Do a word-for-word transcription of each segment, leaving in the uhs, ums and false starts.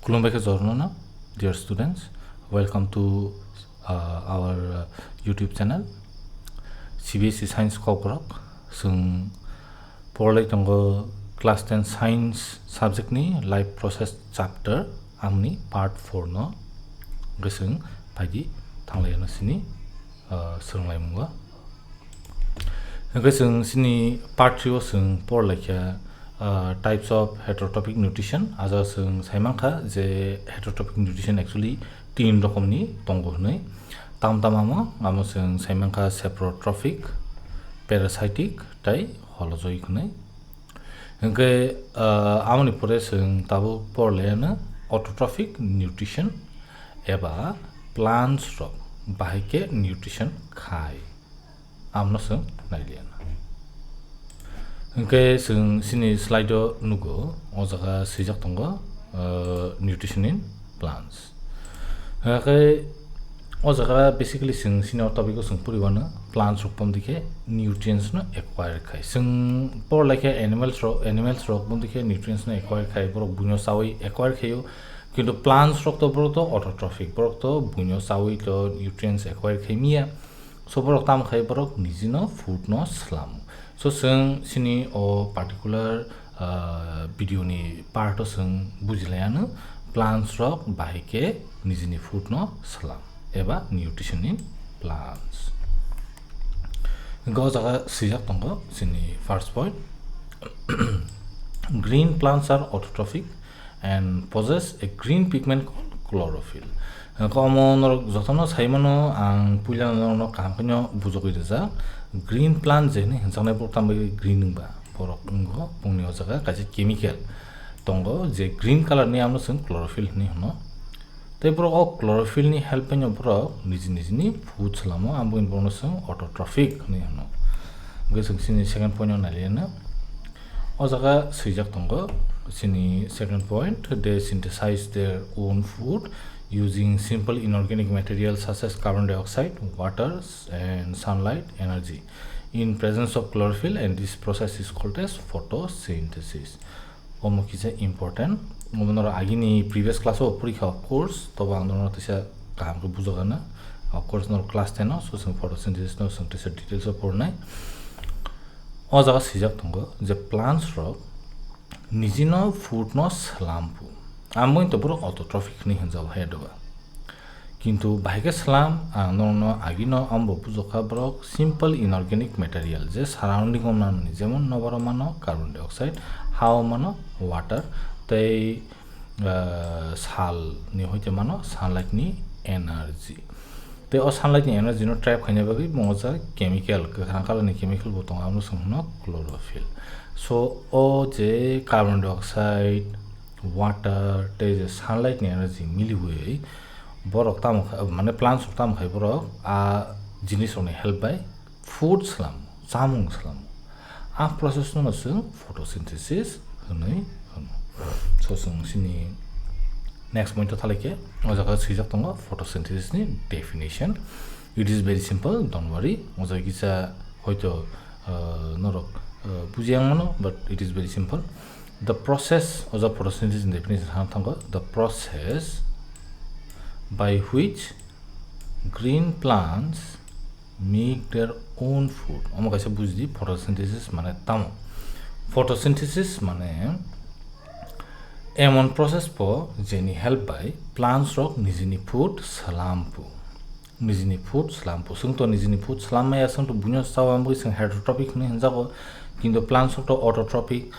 Khulumbai khe jorno no, dear students, welcome to uh, our uh, YouTube channel C B S E Science Kokborok. Chwng porlai tongo class ten science subject ni life process chapter, amni part four no. Hwnkhe chwng phaidi thanglai ano sini uh, swrwnglaimung o. Hwnkhe chwng sini part three o chwng porlai kha uh, types of heterotrophic nutrition. Aja chwng saimankha je heterotrophic nutrition actually tin rokomni tongo hwnwi. Tam tam amo, amo chwng saimankha saprotrophic, parasitic tei holozoic hwnwi. Hwnkhe uh, amoni pore chwng tabuk porlai ano autotrophic nutrition eba plants rok bahai khe nutrition khai. Amno chwng nailiya na. Hwnkhe chwng sini slide o nugo, o jaga swijak tongo uh, nutrition in plants. Hwnkhe o jaga basically chwng sini o topic o chwng poriwano plants rok pom dikhe nutrients no acquire khai. Chwng porlai khe animals rok, animals rok pom dikhe nutrients no acquire khai, borok buino chawi acquire khaio. Kintu plants rok to borok to autotrophic, borok to buino chawi to nutrients acquire khai miya. So borok tamo khai borok nijino food no swlamo. So chwng sini o particular uh, video ni part o chwng bujilaiano plants rok bahai khe nijini food no swlam eba nutrition in plants. Hwnkhe o jaga swijak tongo chini first point. Green plants are autotrophic and possess a green pigment called chlorophyll. Hwnkhe omo norok jotono saimano, ang puila norokno kaham khe no bujogwi rijak. Green plant je hinwi hwnjaknai borok tamo bagwi green wngba, borok wngo bongni o jaga kaisa chemical tongo je green color ni, amno chwng chlorophyll hinwi hwno. Tei borok o chlorophyll ni help bai no borok niji nijini food swlamo, amo bagwi borokno chwng autotrophic hinwi hwno. Hwnkhe chwng chini second point o nailaiano. O jaga swijak tongo chini second point, they synthesize their own food using simple inorganic materials such as carbon dioxide, water, and sunlight energy in presence of chlorophyll, and this process is called as photosynthesis. Omo kisa important. Omo norok agini previous class o porikha, of course, tobo ang norok tisa kaham khe bujagana. Of course, norok class ten o, so chwng photosynthesis no chwng tisa details o pornai. O jaga swijak tongo je plants rok nijino food no swlam phu. Amoni to borok autotrophic hinwi hwnjao hai doba. Kintu bahai khe swlam, ang norokno agino ambo bujokha borok simple inorganic material je surrounding o manmani, jemon nobar o mano carbon dioxide, ha o mano water, tei ah, sal ni hoite mano sunlight ni energy. Tei o sunlight ni energy no trap khaina bagwi bo o jaga chemical, kwkhwrang colour ni chemical bo tongo, amo chwng hwno chlorophyll. So o je carbon dioxide, water tei je sunlight ni energy miliwi borok tamo kha-, mane plants rok tamo khai borok a jinis rokni help bai food swlamo, chamung swlamo. A process no chwng photosynthesis hwnwi hwno. So chwng sini next point o thalai khe o jaga swijak tongo photosynthesis ni definition. It is very simple, don't worry. O jaga kisa hoito uh, norok uh, bujiya mano, but it is very simple. The process, o jaga photosynthesis ni definition hwn thango, the process by which green plants make their own food. Omo kaisa bujdi photosynthesis mane tamo. Photosynthesis mane emon process po jeni help bai plants rok nijini food swlam phu. Nijini food swlam phu. Chwng to nijini food swlam maya, chwng to buino chawa, amgwi chwng heterotrophic hwnwi hwnjago. Kintu plants rok to autotrophic,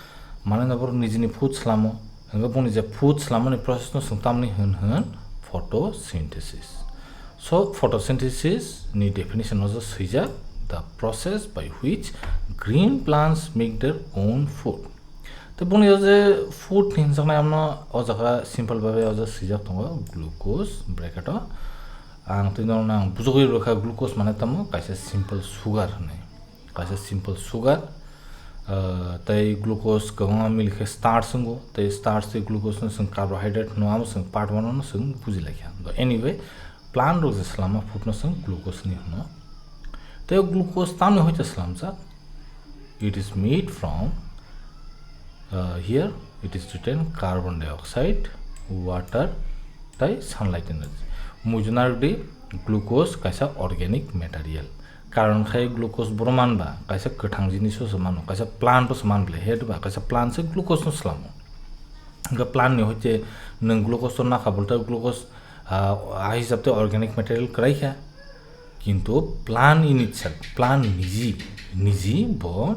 mane no borok nijini food swlamo. Hwnkhe boni je food swlamani process no chwng tamni hwn hwn photosynthesis. So photosynthesis ni definition o swijak, the process by which green plants make their own food. Tei boni o je food ni hinjaknai amno o jaga simple babe o jaga swijak tongo glucose bracket o. Ang tei norokno ang bujogwi rwkha glucose mane tamo kaisa simple sugar hwnwi. Kaisa simple sugar, ah, tei glucose kwbangma milikhe starch wngo, tei starch tei glucose no chwng carbohydrate hwno, amo chwng part one no chwng bujilaikha. Anyway, plant rok je swlama food no chwng glucose ni hwno. Tei o glucose tamni hoite swlamjak? It is made from, uh, here it is written carbon dioxide, water tei sunlight energy. Mujuna rwdi glucose kaisa organic material. Karon khai glucose boro manba kaisa kwthang jiniso se mano, kaisa plant o se man bwle, head ba kaisa plant se glucose no swlamo. Hwnkhe plant ni hoite nwng glucose to nakha, bolte glucose, ah, a hisab tei organic material kwrai kha. Kintu plant in itself, plant niji, niji bo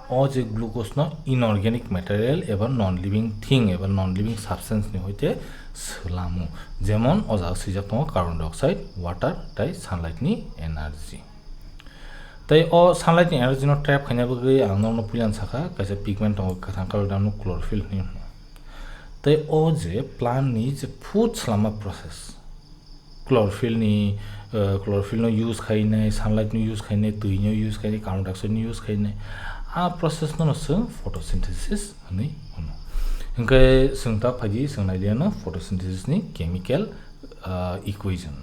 o je glucose no inorganic material eba non living thing eba non living substance ni hoite swlamo. Jemon o jaga swijak tongo carbon dioxide, water tei sunlight ni energy. Tei o sunlight ni energy no trap khaina bagwi ang nokno puilan sakha, kaisa pigment tongo kwthang colour, ano chlorophyll hinwi hwno. Tei o je plant ni je food swlama process, chlorophyll ni, eh, chlorophyll no use khainai, sunlight no use khainai, twi no use khainai, carbon dioxide no use khainai, a process no no chwng photosynthesis hinwi hwno. Hwnkhe chwng ta phaidi, chwng nailiya no photosynthesis ni chemical, ah, equation.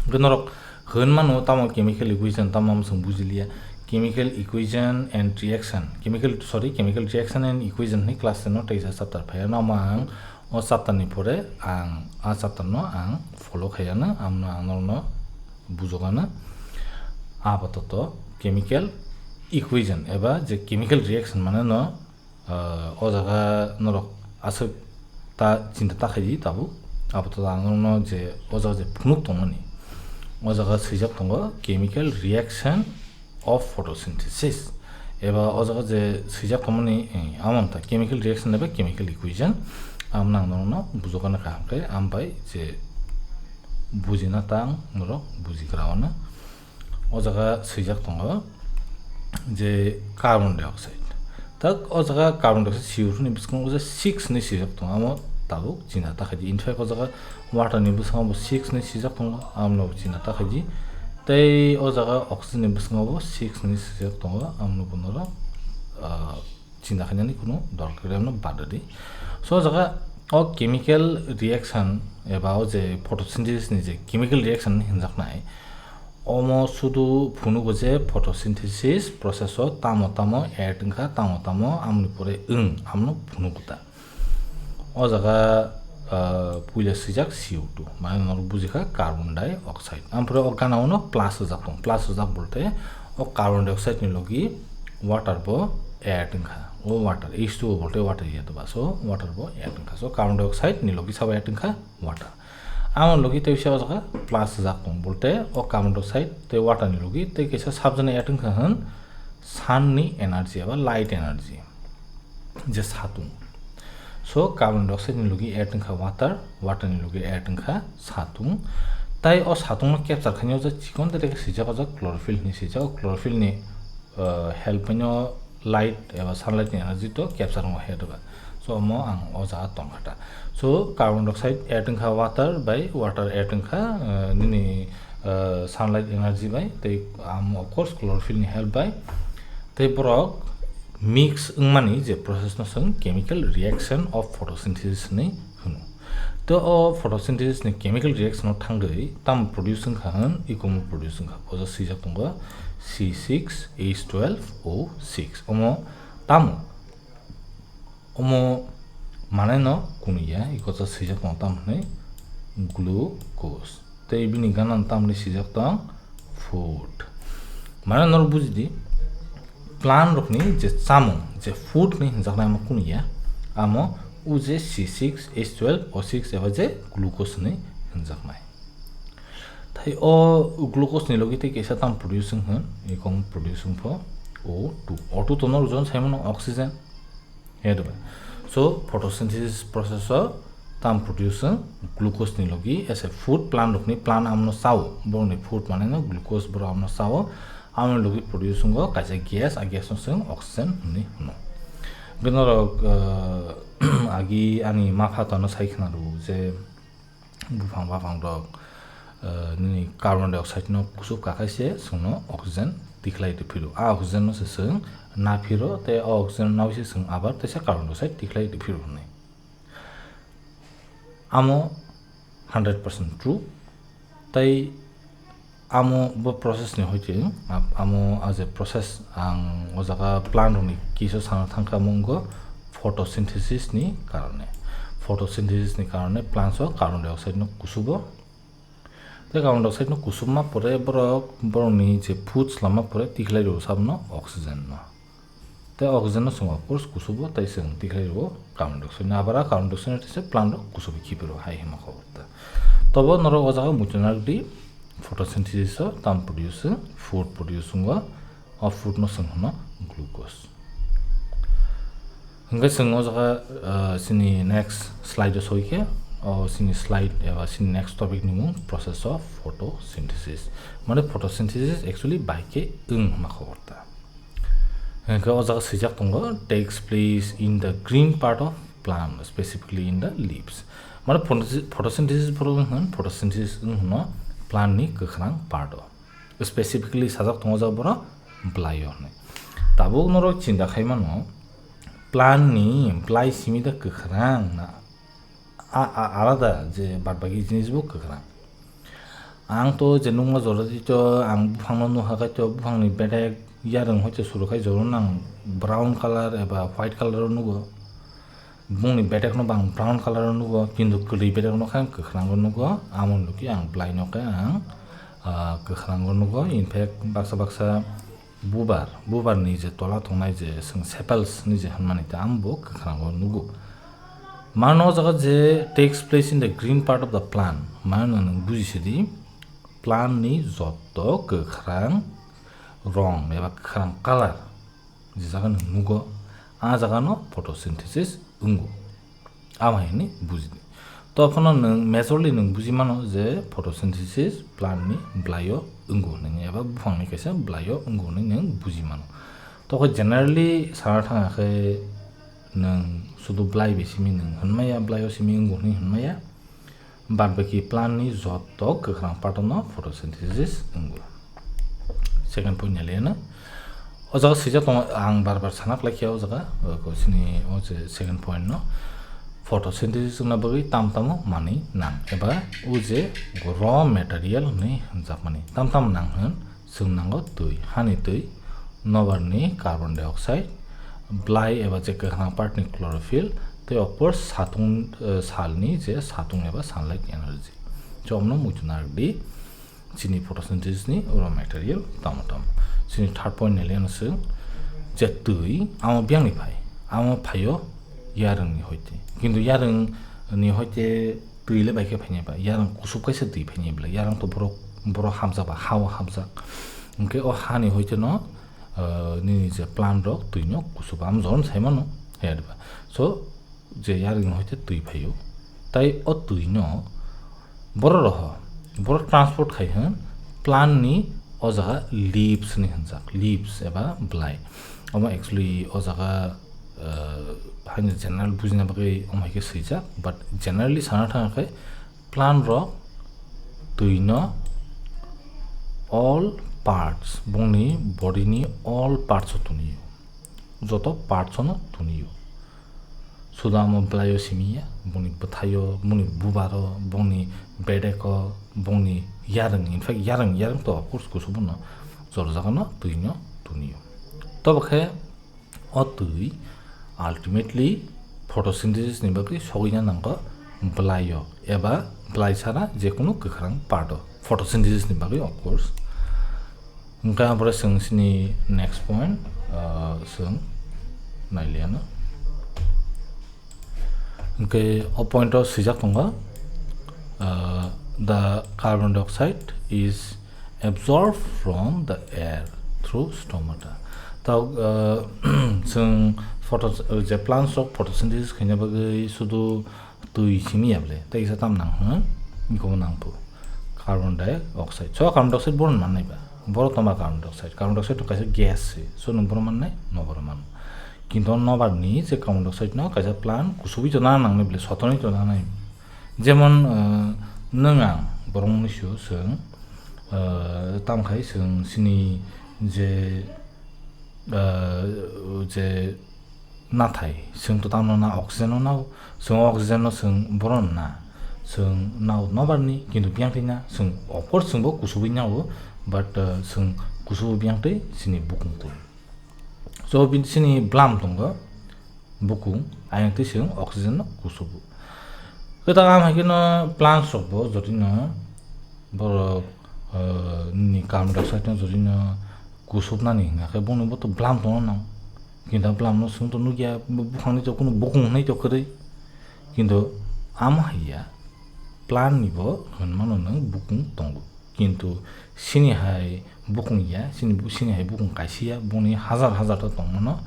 Hwnkhe norok hwn mano tamo chemical equation, tamo chwng bujiliya. Chemical equation and reaction, chemical, sorry, chemical reaction and equation ni class ten no teisa chapter phaiya. Namo ang o chapter ni pore ang a chapter no ang follow khaiyano, amno ang norokno bujokano. Apatot chemical equation eba je chemical reaction mane no, ah, o jaga norok aswk ta chinta ta khaidi tabuk. Apatot ang norokno je o jaga je phunuk tongmani, o jaga swijak tongo chemical reaction of photosynthesis. Eba o jaga je swijak tongmani, eh, amo wngkha chemical reaction eba chemical equation. Amo nang norokno bujokna kaham khe, am bai je bujina ta ang norok bujigra ono. O jaga swijak tongo je carbon dioxide. Tak o jaga carbon dioxide C O two ni bwskango je six hinwi swijak tongo, amo tabuk chinta ta khaidi. In fact, o jaga water ni bwskango bo six hinwi swijak tongo, amno bo chinta ta khaidi. Tei o jaga oxygen ni bwskango bo six hinwi swijak tongo, amno bo norok, ah, chinta khainani kunu dorkar gwnang no bad rwdi. So, o jaga o chemical reaction eba o je photosynthesis ni je chemical reaction hinjaknai, omo sudu phunugo je photosynthesis process o tamo tamo add wngkha, tamo tamo amoni pore wng, amno phunugo ta. O jaga, ah, puila swijak C O two, mane norok bujikha carbon dioxide. Ampore o gana uno plus rijak tong, plus rijak bolte o carbon dioxide ni logi water bo add wngkha. O water, H two O bolte water ya to ba, so water bo add wngkha. So carbon dioxide ni logi sabo add wngkha water. Amo logi tei bisa o jaga plus rijak tong bolte o carbon dioxide tei water ni logi tei kaisa subjani add wngkha hwn sun ni energy eba light energy. Je satung. So, carbon dioxide ni logi add wngkha water, water ni logi add wngkha satung. Tai o satung no capture khainai o jaga chikon tei khe swijak o jaga chlorophyll hinwi swijak. O chlorophyll ni, uh, help bai no light eba sunlight ni energy to capture wngo head ba. So, omo ang o jaga tong kha ta. So, carbon dioxide add wngkha water bai water add wngkha, uh, nini, uh, sunlight energy bai tei, um, of course, chlorophyll ni help bai. Tei borok mix wngmani je process no chwng chemical reaction of photosynthesis hinwi hwno. Tei o photosynthesis ni chemical reaction o thangwi tamo produce wngkha hwn, ikomo produce wngkha. O jaga swijak tongo C six H twelve O six. Omo tamo? Omo manai no kunu ya, iko jaga swijak tongo tamo hwnwi glucose. Tei bini gana no tamni swijak tong food. Mane norok buji di, plant rokni je chamung, je food hinwi hinjaknai amo kunu ya, amo o je C six H twelve O six eba je glucose hinwi hinjaknai. Tai o glucose ni logi tei kaisa tam produce wng hwn, ekong produce wng pho O two. O two to norok jon sai mano oxygen. Head bai. So, photosynthesis process o tam produce wng glucose ni logi as a food plant rokni plant amno chao, borokni food mane no glucose borok amno chao, amoni logi produce wngo kaisa gas, a gas no chwng oxygen hinwi hwno. Bini norok, uh, agi ani ma pha tano sai khna rw je, buphang baphang rok, eh, nini carbon dioxide no kuchuk kakhai se chwngno oxygen tikhlai rw phiro. A oxygen no se chwng na phiro, tei o oxygen nawi se chwng abar teisa carbon dioxide tikhlai rw phiro hwnwi. Amo hundred percent true. Tei amo bo process ni hoite, ap-, amo a je process ang o jaga plant rokni kisa sana thangkha, amo wngkha photosynthesis ni karone. photosynthesis ni karone plants o carbon dioxide no kusubo. Tei carbon dioxide no kusubma pore borok, borokni je food swlamma pore tikhlai rwo sabono oxygen no. Tei oxygen no chwng of course kusubo, tei chwng tikhlai rwo carbon dioxide no. Abara carbon dioxide no tei plant rok kusubi khibi rwo hai hwnma khe ta. Tobo norok o jaga muchung nang di photosynthesis o tam produce, food produce wngo, o food no chwng hwno glucose. Hwnkhe chwng o jaga, ah, chini next slide o soi khe, o chini slide eba chini next topic ni mung process of photosynthesis. Mane photosynthesis actually bai khe wng hwnma khe ta. Hwnkhe o jaga swijak tongo, takes place in the green part of plant, specifically in the leaves. Mane photosynthesis, photosynthesis borok wng hwn, photosynthesis wng hwno plant ni kwkhwrang part o. Specifically sajak tongo jaga borok bwlai o hwnwi. Tabuk norok chinta khai mano, plant ni bwlai simi da kwkhwrang na a-, a-, alada je bad baki jinis bo kwkhwrang. Ang to je nukma jora di to ang buphang no nukha khai to buphang ni bedek yarwng hoite suru khai jora nang brown colour eba white colour o nugo. Bongni bedek no bang brown colour o nugo, kintu kwrwi bedek no khe ang kwkhwrang o nugo, amo nukhe ang bwlai no khe ang, ah, kwkhwrang o nugo. In fact, baksa baksa bubar, bubar ni je tola tongnai je chwng sepals ni je hwnmani ta, amo bo kwkhwrang o nugo. Mano o jaga je takes place in the green part of the plant, mano nwng buji sidi, plant ni joto kwkhwrang rong eba kwkhwrang colour je jaga nwng nugo, a jaga no photosynthesis wngo. Amo hai hwnwi buji di. To phano nwng majorly nwng buji mano je photosynthesis plant ni bwlai o wngo hwnwi eba buphang ni kaisa bwlai o wngo hwnwi nwng buji mano. To khe generally sana thang khe nwng sudu bwlai bai simi nwng hwnmaya, bwlai o simi wngo hwnwi hwnmaya. Bad baki plant ni joto kwkhwrang part no photosynthesis wngo. Second point ni liya no. O jaga swijak tongo, ang bar bar sana khlai khe o jaga, o ko sini o je second point no. Photosynthesis wngna bagwi tam tamo manwi nang eba o je raw material hwnwi hwnjakmani. Tam tam nang hwn, chwng nango twi, hani twi, nobar ni carbon dioxide, bwlai eba je kwkhwrang part ni chlorophyll, tei opor satung, eh, sal ni je satung eba sunlight energy. Chomno muitu narwk di. Chini photosynthesis ni raw material tamo tamo. Chini third point ni liya no chwng je twi amo biyang ni phai, amo phaio yarwng ni hoite. Kintu yarwng ni hoite twi le bai khe phainai ba, yarwng kusup kaisa twi phainai bwle, yarwng to borok, borok hamjak ba, ha o hamjak. Hwnkhe o ha ni hoite no, ah, nini je plant rok twi no kusup, amo jorom sai mano, he ba. So, je yarwng hoite twi phaio. Tai o twi no borok roho, borok transport khai hwn plant ni o jaga leaves ni hwnjak, leaves eba bwlai. Omo actually o jaga, eh, haino general bujina bagwi omo hai khe swijak, but generally sana thang khe plant rok twi no all parts, bongni body ni all parts o twnio. Joto parts no tunio. Suda amo bwlaio simi ya, boni bwthaio, boni bubaro, boni bedeko, boni yarwng, in fact, yarwng, yarwng to of course kusubo no, jora jaga no twi no tunio. Tobo khe o twi ultimately photosynthesis ni bagwi sogwina nango bwlaio eba bwlai sara jekunu kwkhwrang part o photosynthesis ni bagwi, of course. Hwnkhe abore chwng chini next point, ah, chwng nailiya no. Hwnkhe o point o swijak tongo, ah, the carbon dioxide is absorbed from the air through stomata. Tao, ah, chwng photo, je plants rok photosynthesis khaina bagwi sudu twi simi ya bwle, tei kisa tam nang hwno, iko nang phu carbon dioxide. So carbon dioxide boron mannai ba, boro toma carbon dioxide, carbon dioxide to kaisa gas se, so nwng boron mannai, no boron man. Kintu nobar ni je carbon dioxide no kaisa plant kusubui to nang nangnai bwle, sotonwi to nangnai. Jemon, eh, nwng ang borok mwnwi sio chwng, eh, tam khai chwng chini je, eh, je nathai, chwng to tamo na oxygen no nao, chwng oxygen no chwng boron na, chwng nao nobar ni, kintu biyang thai na, chwng of course chwng bo kusubui nao, but, eh, chwng kusubu biyang thai chini bukung twi. So, bini chini bwlam tongo, bukung, ayang twi chwng oxygen no kusugo. Kwtal am hai kheno plants rok bo jotino borok, eh, ni carbon dioxide no jotino kusubnani hwnga khe boni bo to bwlam tongno nang. Kintu bwlam no chwng to nukya, bu-, buphang ni to kunu bukung hwnwi to kwrwi. Kintu amo hai ya, plant ni bo hwnmano nwng bukung tongo. Kintu sini hai bukung ya, sini bu-, sini hai bukung kaisa ya, boni hazar hazar ta tongmano.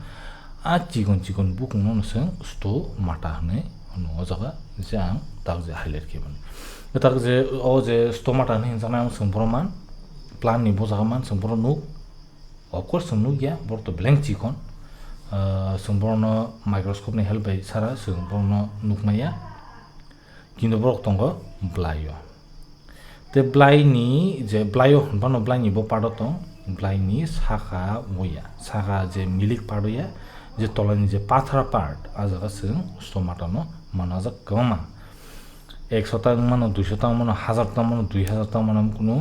A chikon chikon bukung no chwng stomata hwnwi hwno o jaga je ang tak je highlight khe mani. Tak je o je stomata hwnwi hwnjaknai ang chwng borok man, plant ni bo jaga man chwng borok nuk. Of course chwng nuk ya, borok to beleng chikon. Ah, chwng borok no microscope ni help bai sara chwng borok no nuk maya. Kintu borok tongo bwlai o. Te bwlai ni je bwlai o hwnphano bwlai ni bo part o tong, bwlai ni saka o ya, saka je milik part o ya, je tola ni je pathara part, a jaga chwng stomata no manajak kwbangma. Ekso ta wng mano, duiso ta wng mano, hazar ta wng mano, dui hazar ta wng mano, kunu,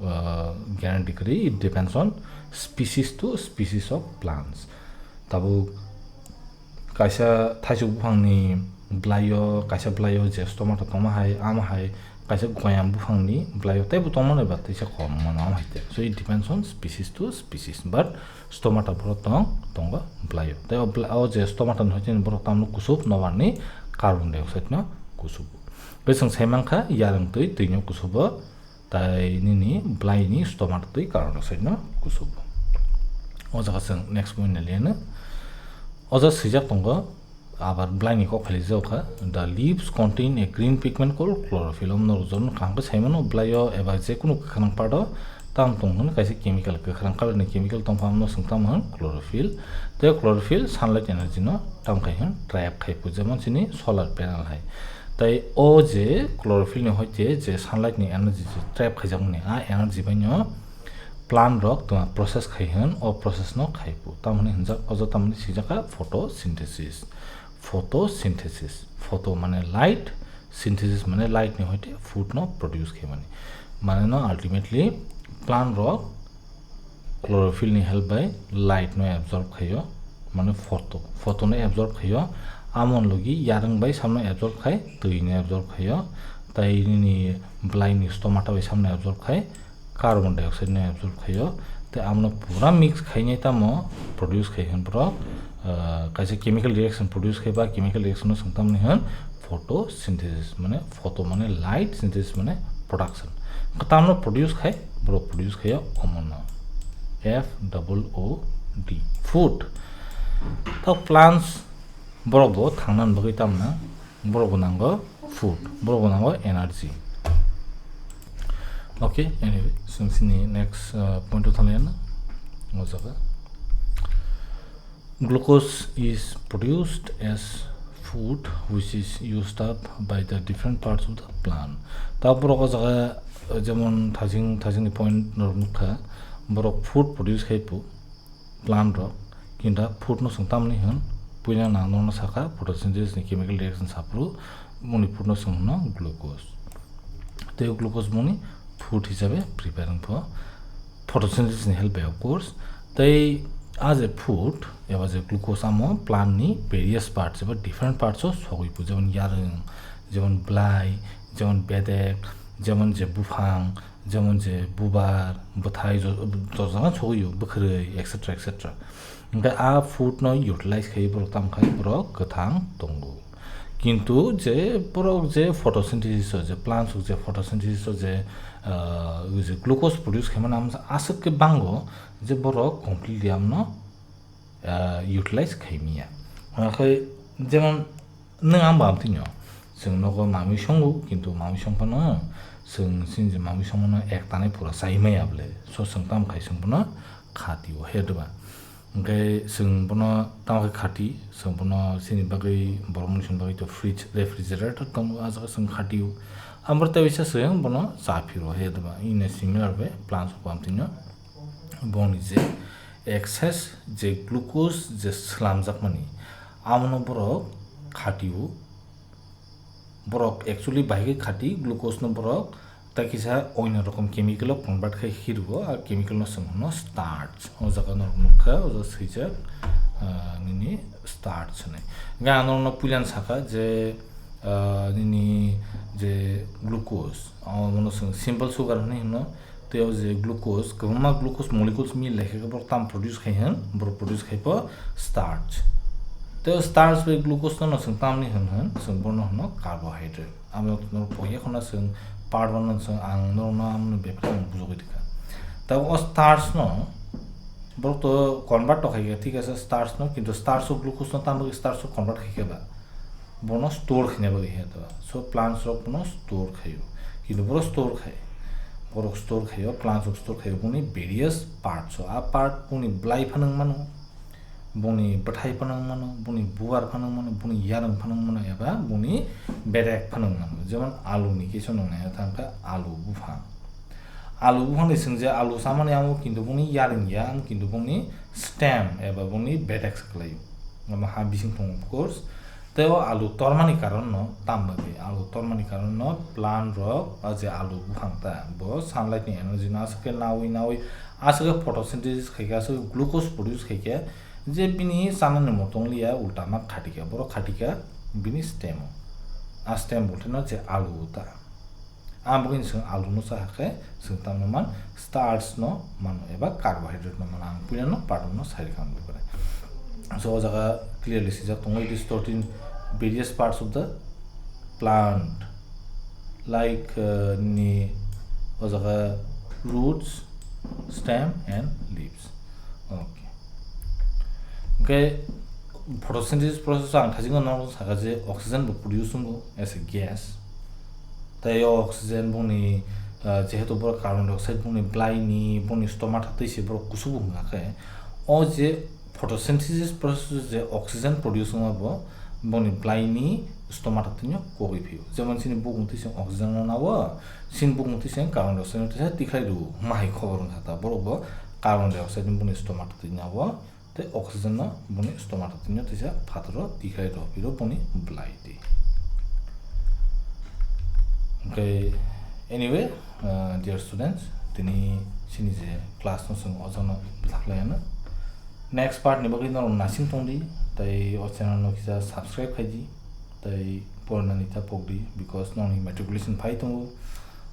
uh, guarantee kwrwi, it depends on species to species of plants. Tabuk kaisa thaisuk buphangni bwlaio, kaisa bwlaio je stomata tongma hai, ama hai, kaisa goyam buphangni bwlaio teibo tongmani ba teisa kom mano ama hai te. So it depends on species to species, but stomata borok tong, tongo bwlaio. Tei o bwla-, o je stomata ni hoite borok tamno kusub, nobar ni carbon dioxide no kusubo. Tei chwng sai mankha yarwng twi, twi no kusubo. Tai nini bwlai ni stomata twi carbon dioxide no kusugo. O jaga chwng next point nai liya no. O jaga swijak tongo, abar bwlai ni kok phailijak kha, "The leaves contain a green pigment called chlorophyll." Omo norok jotono kaham khe sai mano, bwlai o eba je kunu kwkhwrang part o tam tong hwn kaisa chemical, kwkhwrang colour ni chemical tong pha, omo no chwng tamo hwn chlorophyll. Tei chlorophyll sunlight energy no tam khai hwn trap khai phu, jemon chini solar panel hai. Tai o je chlorophyll ni hoite je sunlight ni energy je trap khaijakmani, a energy bai no plant rok tma process khai hwn, o process no khai phu. Tamoni hwnjak, o jaga tamoni swijak kha photosynthesis. Photosynthesis. Photo mane light, synthesis mane light ni hoite food no produce khai mani. Mane no ultimately plant rok chlorophyll ni help bai light no absorb khaio, mane photo, photo no absorb khaio, amon logi yarwng bai samno absorb khai, twi no absorb khaio, tai nini bwlai ni stomata bai samno absorb khai, carbon dioxide no absorb khaio, tei amno pura mix khainai tamo produce khai hwn borok, ah, kaisa chemical reaction produce khai ba chemical reaction no chwng tamni hwn photosynthesis, mane photo mane light, synthesis mane production. Tamno produce khai, borok produce khaio omono. F double O D, food. Ta plants borok bo thangna bagwi tamna, borok bo nango food, borok bo nango energy. Okay, anyway, chwng chini next, uh, point o thanglaina. O jaga. Glucose is produced as food which is used up by the different parts of the plant. Ta borok o jaga, uh, jemon thajing, thajing ni point norok nukha, borok food produce khai phu plant rok, kinta food no chwng tamni hwn, puila nang norokno sakha, photosynthesis ni chemical reaction saphuru, moni food no chwng hwno glucose. Tei o glucose moni food hisabe prepare wngpho. Photosynthesis ni help bai, of course. Tei a je food eba je glucose amo plant ni various parts eba different parts o sogwi phu, jemon yarwng, jemon bwlai, jemon bedek, jemon je buphang, jemon je bubar, bwthai, jo-, jojagano sogwi o, bwkhwrwi, et cetera, et cetera. Hwnkhe a food no utilize khai borok tamo khai borok kwthang tongo. Kintu je borok je photosynthesis o je plants rok je photosynthesis o je, ah, je glucose produce khaimani amo aswk khe bango je borok completely amno, ah, utilize khaimya. Hwnkhe jemon nwng ang bo amtwino chwng nogo mamwi songo, kintu mamwi songphano chwng chini je mamwi songmano ek tanai pura chai maya bwle. So chwng tamo khai chwng bono khatio, he diba? Hwnkhe chwng bono tamo khe khati, chwng bono chini bagwi, borok mwnwi songni bagwi to fridge, refrigerator tongo, ah jaga chwng khatio. Abo tei waisa chwng bono cha phiro, he diba? In a similar way, plants rok bo amtwino bongni je excess je glucose je swlamjakmani, abono borok khatio. Borok actually bahai khe khati, glucose no borok tei kisa oino rokom chemical o convert khai hirwo, a chemical no chwng hwno starch. O jaga norok nukha, o jaga swijak, ah, nini starch hinwi. Hwnkhe ang norokno puilano sakha je, ah, nini je glucose, omono chwng simple sugar hinwi hino, tei o je glucose, kwbangma glucose molecules mili lai khe borok tamo produce khai hwn, borok produce khai pho starch. Tei o starch bai glucose no chwng tamni hwn hwn, chwng bono hwno carbohydrate. Amo norok pokya khwna chwng part one no chwng ang norokno amoni bepar ang bujogwi rikha. Tabuk o starch no borok to convert to khaikha, thik ase, starch no, kintu starch o glucose no tamo bagwi starch o convert khaikha ba? Bono store khaina bagwi he to. So plants rok bono store khaio. Kintu borok store khai. Borok store khaio, plants rok store khaio boni various parts o. A part boni bwlai phano wng mano, boni bwthai phano wng mano, boni bubar phano wng mano, boni yarwng phano wng mano, eba boni bedek phano wng mano. Jemon alu ni kisa nung nai thang kha alu buphang. Alu buphang ni chwng je alu chamani amo kintu boni yarwng ya, amo kintu boni stem eba boni bedek se kwlaio. Amo ha bising tongo, of course. Tei o alu tormani karon no tam bagwi, alu tormani karon no plant rok, o je alu buphang ta, bo sunlight ni energy no aswk khe nawi nawi, aswk khe photosynthesis khai khe, aswk khe glucose produce khai khe, je bini chanani muitu wng liya, ulta ma khati kha, borok khati kha bini stem o. A stem bo theno je alu ta. Ang bwkhe chwng alu no cha khe chwng tamo man starch no mano eba carbohydrate no mano, ang puila no part one no sai rikha ang bwkhe. So o jaga clearly swijak tongo, it is thirteen various parts of the plant, like, uh, ni o jaga roots, stem and leaves. Okay. Hwnkhe photosynthesis process o ang thaichingno norok sakha je oxygen bo produce wngo as a gas. Tei o oxygen boni, ah, jehetu borok carbon dioxide boni bwlaini, boni stomata twi se borok kusugo wngkha khe, o je photosynthesis process je oxygen produce wngma bo boni bwlaini stomata twino kogwi phio. Jemon chini bukung twi se oxygen no nao, chini bukung twi se carbon dioxide no twi se tikhlai rwo, ma hai khobor wngkha ta, borok bo carbon dioxide ni boni stomata twi nao. Tei oxygen no boni stomata twino teisa phataro tikhlai rw phiro boni bwlai twi. Hwnkhe anyway, uh, dear students, tini chini je class no chwng o jagano bwthaklaiyano. Next part ni bagwi norok nasing tongdi, tei o channel no kisa subscribe khaidi, tei porinani ta pokdi, because nokni matriculation phai tongo,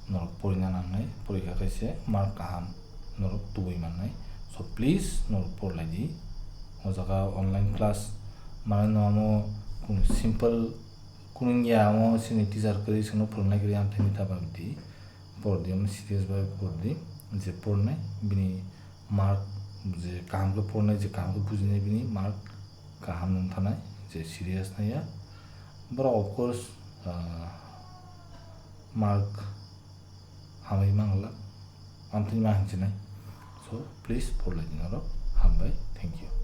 norok porina nangnai, porikha khe se mark kaham norok tubui mannai. So please norok porlai di. O jaga online class manai no amo kunu simple kunu ya, amo sini teacher kwrwi sino phwrwngnai kwrwi amthaini ta bab di. Por di, amo serious bai por di. Je pornai bini mark, je kaham khe pornai, je kaham khe bujinai bini mark kaham wng thanai, je serious nai ya. Borok of course, ah, mark hamwi mangla, amtwi ma hinchinai. So please porlai di norok, hambai, thank you.